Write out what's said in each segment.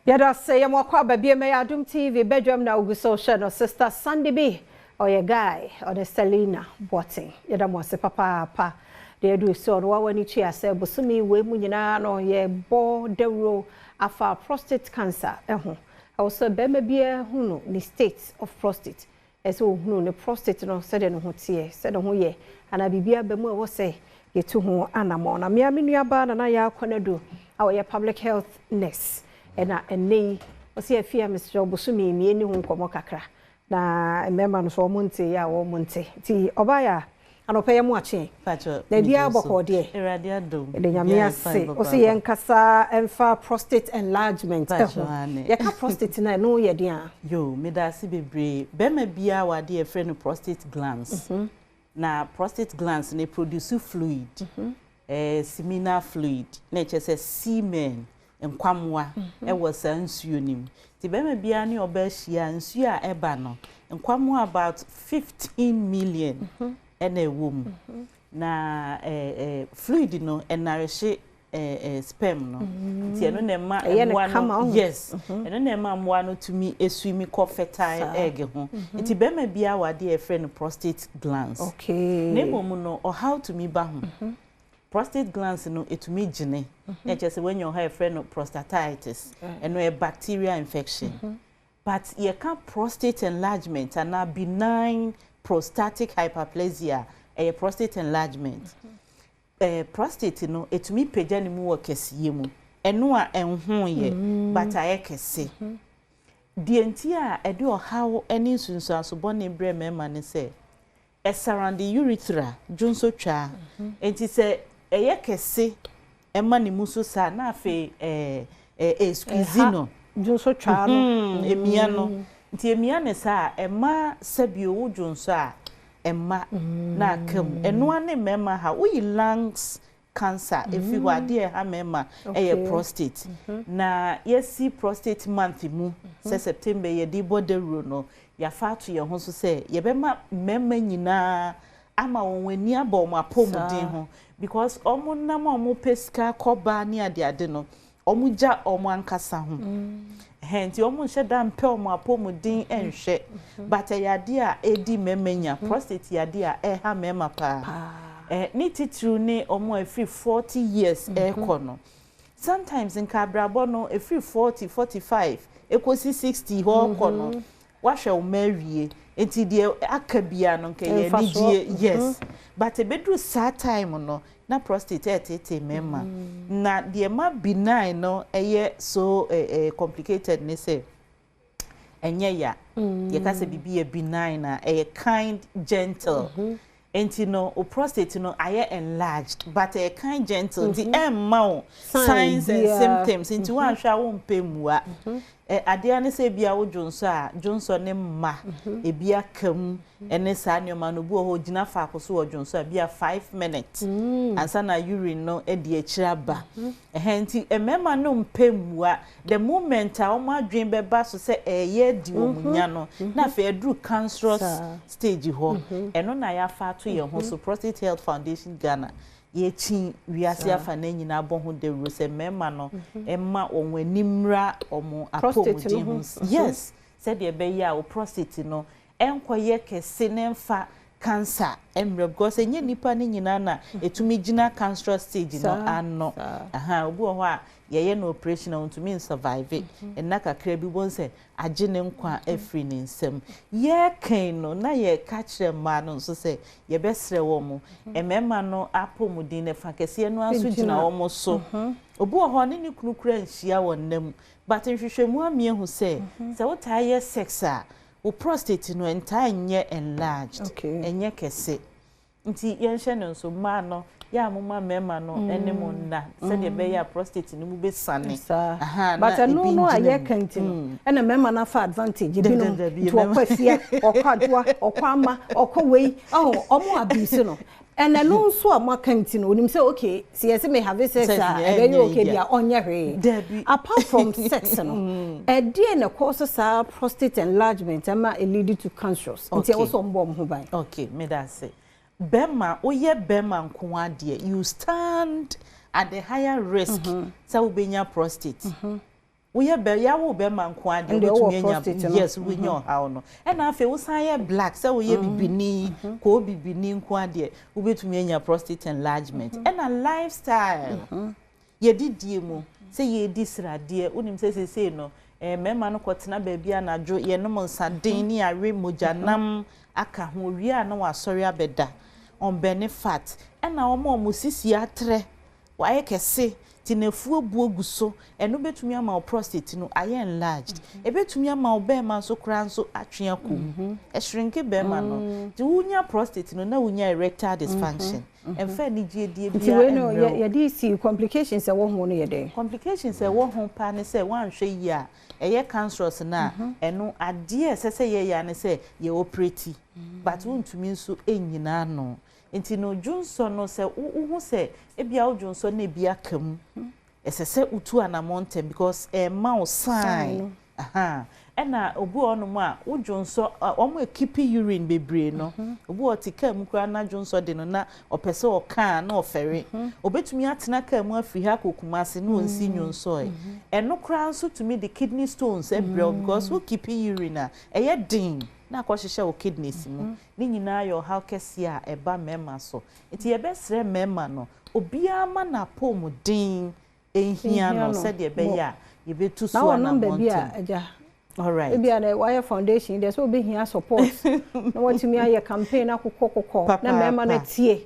Yɛda ase yɛ mo akɔ aba bio mɛyɛ Adom TV badwam na wogu so hwɛ no Sister Sandy bi ɔyɛ guy ɔne Selina Boateng yɛda mo ase papaapa deɛ aduru soɔ no wawa ani tua sɛ bosome wei mu nyinaa no yɛbɔ dawuro afa prostate cancer ho ɛwɔ sɛ bɛrima biara hunu ne state of prostate Ɛsɛ sɛ ɔhunu ne prostate no sɛdeɛ ne ho teɛ, sɛ ne ho yɛ anaa biribi aba mu a ɛwɔ sɛ yɛtu ho anammɔn. Na me ara me nuabaa Nana Yaa Konadu a ɔyɛ public health nurse na ɛnnɛ yi ɔse afie a mesrɛ wo bosome yi yɛnni ho nkɔmmɔ kakra na mmarima no nso wɔn nteeɛ a wɔn nte. Nti ɔbaa yɛ a Anɔpa yi mo akye. Pacho, Na ebiara bɔkɔɔ deɛ. Awurade adom. Yɛda Nyame ase. Ɔse yɛn kasa ɛmfa prostate enlargement ɛho. Yɛka prostate no a ɛno yɛ deɛn a? Yoo, medaase bebree. Bɛɛma biara wɔ adeɛ yɛfrɛ no prostate glands. Na prostate glands no ɛproduce fluid, ɛɛ seminal fluid, na ɛkyerɛ sɛ semen, nkwammoa, ɛwɔ saa nsuo no mu. Nti bɛɛma biara ne ɔbaa hyia a, nsuo a ɛba no, nkwammoa about 15 million na ɛwɔ mu. Na fluid no ɛnarehye sperm no. Nti ɛno na ɛma mmoa no, yes, ɛno na ɛma mmoa no tumi swimi kɔ fertile egg ho. Nti bɛrima biara wɔ adeɛ a yɛfrɛ no prostate glands. Na mmom no, ɔhaw tumi ba ho. Prostate glands no ɛtumi gyene, na ɛkyerɛ sɛ woanya ɔhaw a yɛfrɛ no prostatitis. Ɛno ɛyɛ bacterial infection. But yɛka prostate enlargement anaa benign prostatic hyperplasia a, ɛyɛ prostate enlargement. Eh, prostate no, ɛtumi pagya ne mu wɔ kɛseyɛ mu. Ɛno a ɛnhoeɛ, but ayɛ kɛse. Deɛ nti a ɛde ɔhaw ne nsunsuanso bɔne brɛ mmarima ne sɛ, Ɛsurrounde urethra, dwonsɔtwaa. Enti sɛ ɛyɛ kɛse ma ne mu so saa a, na afei ɛresqueeze no. Ɛha dwonsɔtwaa no. Ɛmia no. Nti ɛmia no saa a, ɛma sɛbio wo dwonsɔ a, ɛmma na aka mu. Ɛno ara ne mmarima haw. Woyi lungs cancer ɛfiri hɔ a, adeɛ a ɛha mmarima yɛ prostate. Na yɛasi prostate month mu sɛ September yi yɛde rebɔ dawuro no, yɛafa ato yɛn ho so sɛ yɛbɛma mmarima nyinaa ama wɔn ani aba wɔn apɔmuden ho because wɔn nam a wɔpɛ sika kɔba ne adeade no, Wɔgya wɔn ankasa ho. Ɛhɛn nti wɔn nhyɛ da mpɛ wɔn apɔmuden nhwɛ. But ɛyɛ adeɛ a ɛredi mmarima nya. Prostate yɛ adeɛ a ɛha mmarima paa. Ɛɛ ne titiriw ne wɔn a ɛfiri 40 years ɛrekɔ no. Sometimes nka abrabɔ no ɛfiri 40, 45 ɛkɔsi 60 hɔ rekɔ no, Wahwɛ wo mma awie nti deɛ aka biara no nka ɛyɛ anigyeɛ yes but ɛbɛduru saa time no na prostate ɛreteetee mmarima na deɛ ɛma benign no ɛyɛ so complicated ne sɛ ɛnyɛ ya yɛka sɛ biribi yɛ benign a ɛyɛ kind gentle Nti no wo prostate no ayɛ enlarged but ɛyɛ kind gentle nti ɛmma wo signs and symptoms nti woanhwɛ a wompɛ mmua. Adeɛ ara ne sɛ ebia wo dwonsɔ a dwonsɔ no mma ebi aka mu ɛne saa nneɛma no. Obi wɔ hɔ ogyina faako so wɔ dwonsɔ a ebia 5 minutes ansa na urine no adi akyire aba. Ɛhɛn nti mmarima no mpɛ mmua. The moment a wɔn adwene bɛba so sɛ ɛreyɛ adi wɔn nya no, na afei aduru cancerous stage hɔ. Ɛno na yɛafa ato yɛn ho so, Prostate Health Foundation Ghana, yɛkyin wiase afa no nyinaa bɔ ho dawuro sɛ mmarima no mma wɔn ani mmra wɔn apɔmuden ho. Yes, sɛdeɛ ɛbɛyɛ a wo prostate no ɛnkɔyɛ kɛse na ɛmfa cancer mmerɛ, because ɛnyɛ nipa no nyinaa na ɛtumi gyina cancerous stage no ano. Aha, obi wɔ hɔ a yɛyɛ no operation a ɔntumi nsurvive. Nna kakra bi wobɛhu sɛ agye ne nkwa afiri ne nsam. Yɛreka no na yɛreka kyerɛ mmaa no nso sɛ yɛbɛsrɛ wɔn, mmarima no apɔmuden no ɛfa kɛseɛ no ara nso gyina wɔn so. Obi wɔ hɔ ɔne ne kunu koraa nhyia wɔ nna mu, but nhwehwɛmu ama yɛahu sɛ sɛ wotaa yɛ sex a, wo prostate no ɛntaa nyɛ enlarged, ɛnyɛ kɛse. Nti yɛnhyɛ no nso, mmaa no, yɛ a momma mmarima no ne mo nna sɛdeɛ ɛbɛyɛ a prostate no mu bɛsiane. Aha, But na ɛno ebi no a ngyina mu. yɛka nti no, ɛna mmarima no afa advantage ebinom. Dabi, Nti ɔkɔ afia, ɔkɔ adwoa, ɔkɔ ama, ɔkɔ wei, ɔho, ɔmo abuse no. And ɛno nso a moaka nti no, onim sɛ okay, sɛ yɛse me have sex a, Sex deɛ ɛbɛyɛ ɛnyɛ okay yi deɛ a, ɔnyɛ hwee. Dabi. Apart from sex no, ɛdeɛn na ɛkɔ so saa prostate enlargement ɛma ɛlead to cancerous? Nti ɛwɔ sɛ ɔmo bɔ ɔmo ho ban. Okay, meda ase. Bɛrima, woyɛ bɛrima nko ara deɛ, you stand at the higher risk sɛ wobɛnya prostate. Woyɛ bɛ yawo bɛrima nko adeɛ, wobɛtumi anya, yes, wobɛnya ɔhaw no. Ɛna afei wosan yɛ black, sɛ woyɛ bibini koo bibini nko adeɛ, wobɛtumi anya prostate enlargement. Ɛna lifestyle, yɛdidie mu, sɛ yɛdi sradeɛ, wonim sɛ seesei no mmarima no kɔtena baabi anadwo, yɛnom nsaden ne yɛawe mogyanam aka ho, wie a na wasɔre abɛda ɔmbɛne fat. Ɛna wɔn a wɔn sisi atrɛ, wayɛ kɛse nti n'afuo buo gu so, ɛno bɛtumi ama wo prostate no ayɛ enlarged. Ɛbɛtumi ama wo bɛrima nso koraa nso atwe akɔ mu, ɛhyerenke bɛrima no. Nti wonya prostate no na wonya erectile dysfunction, ɛmfa anigye die Nti wei no yɛde si complications ɛwɔ ho no yɛ dɛn? Complications ɛwɔ ho paa ne sɛ woanhwɛ yie a, ɛyɛ cancerous no a, ɛno adeɛ a ɛsɛ sɛ yɛyɛ ne sɛ yɛ operate, but wontumi nso ɛnyina ano. Nti no dwonsɔ no, sɛ wohu sɛ ebia wo dwonsɔ no ebi aka mu, ɛsɛ sɛ wotu anammɔ ntɛm because ɛma wo sign. Ɛna obi wɔ hɔnom a wo dwonsɔ, wɔn ekeep urine bebree no, obi wɔ te kaa mu koraa na dwonsɔ de no na ɔpɛ sɛ ɔkaa na ɔfɛre, obetumi atena kaa mu afiri ha kɔ Kumase na onsi nwonsɔe. Ɛno koraa nso tumi de kidney stones ɛbrɛ wo because wo keep urine a, ɛyɛ den na akɔhyehyɛ wo kidneys mu. Ne nyinaa yɛ ɔhaw kɛseɛ a ɛba mmarima so. Nti yɛbɛsrɛ mmarima no, obiara ma n'apɔmuden ehia no sɛdeɛ ɛbɛyɛ a yɛbɛtu so anammɔ ntɛm. Alright. Ebi a na wayɛ foundation deɛ sɛ obɛhia support na watumi ayɛ campaign akokɔ kokɔ na mmarima no tie.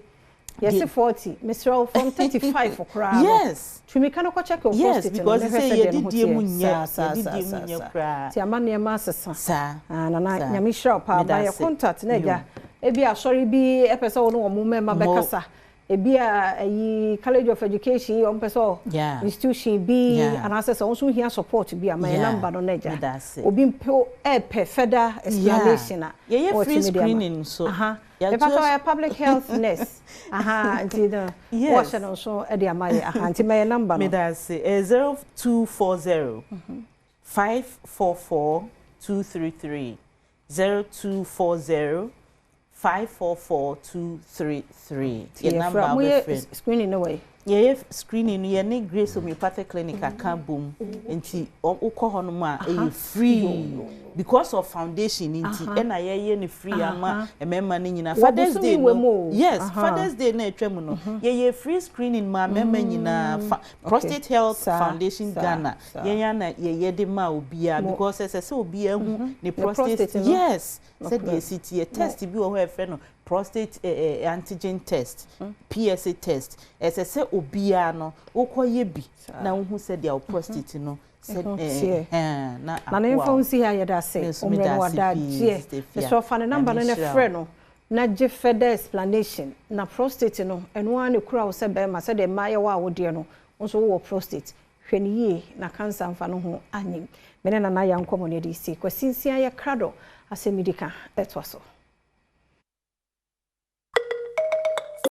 Yɛsi 40, mesrɛ wo, from 35 koraa. Tumi ka no kɔ check your prostate. Yes, because sɛ yɛdidie mu nyɛ, yɛdidie mu nyɛ koraa. Ti ama nneɛma asesa. Nana, Nyame hyira wo paa. Ma yɛ contact na agya. Ebi asɔre bi ɛpɛ sɛ wɔn wɔn mmarima bɛkasa. Ebi a ɛyi College of Education yi, wɔn pɛ sɛ institution bi anaasɛ sɛ wɔn nso hia support bi a, ma yɛ number no na agya. Obi mpo ɛpɛ further explanation a. Yɛyɛ free screening nso. Mepa sɛ ɔyɛ public health nurse. Nti no wɔhyɛ no nso de ama yɛ. Nti ma yɛ number no. Medase. 0240 544 233, 0240 544 233. Yɛ number a wobɛfrɛ. Screening no wɔ? Yɛyɛ screening no, yɛne Grace Homeopathic Clinic aka bom, nti wokɔ hɔnom a, ɛyɛ free because of foundation nti ɛna yɛyɛ no free ama mmarima no nyinaa. Father's Day no, yes, Father's Day na atwa mu no, yɛyɛ free screening ma mmarima nyinaa. Prostate Health Foundation Ghana, yɛn ana yɛyɛ de ma obiara because ɛsɛ sɛ obiara hu ne prostate, yes, sɛdeɛ esi teɛ. Test bi wɔ hɔ a yɛfrɛ no prostate antigen test, PSA test. Ɛsɛ sɛ obiara no wokɔyɛ bi na wohu sɛdeɛ wo prostate no sɛ na Na ne mfa nsi ha. Yɛda ase ɔmmerɛ no wada gyeɛ ɛsɛ ɔfa ne number no ne frɛ no na gye further explanation. Na prostate no, ɛno ara ne kura wo sɛ bɛrima, sɛdeɛ mmaa yɛwɔ a wodeɛ no, wo nso wowɔ prostate. Hwɛ no yie na cancer mfa no ho anyim. Mene Nana yɛ nkɔmmɔ no de si Kwasi Nsia yɛ krado asɛm di ka ɛtoa so.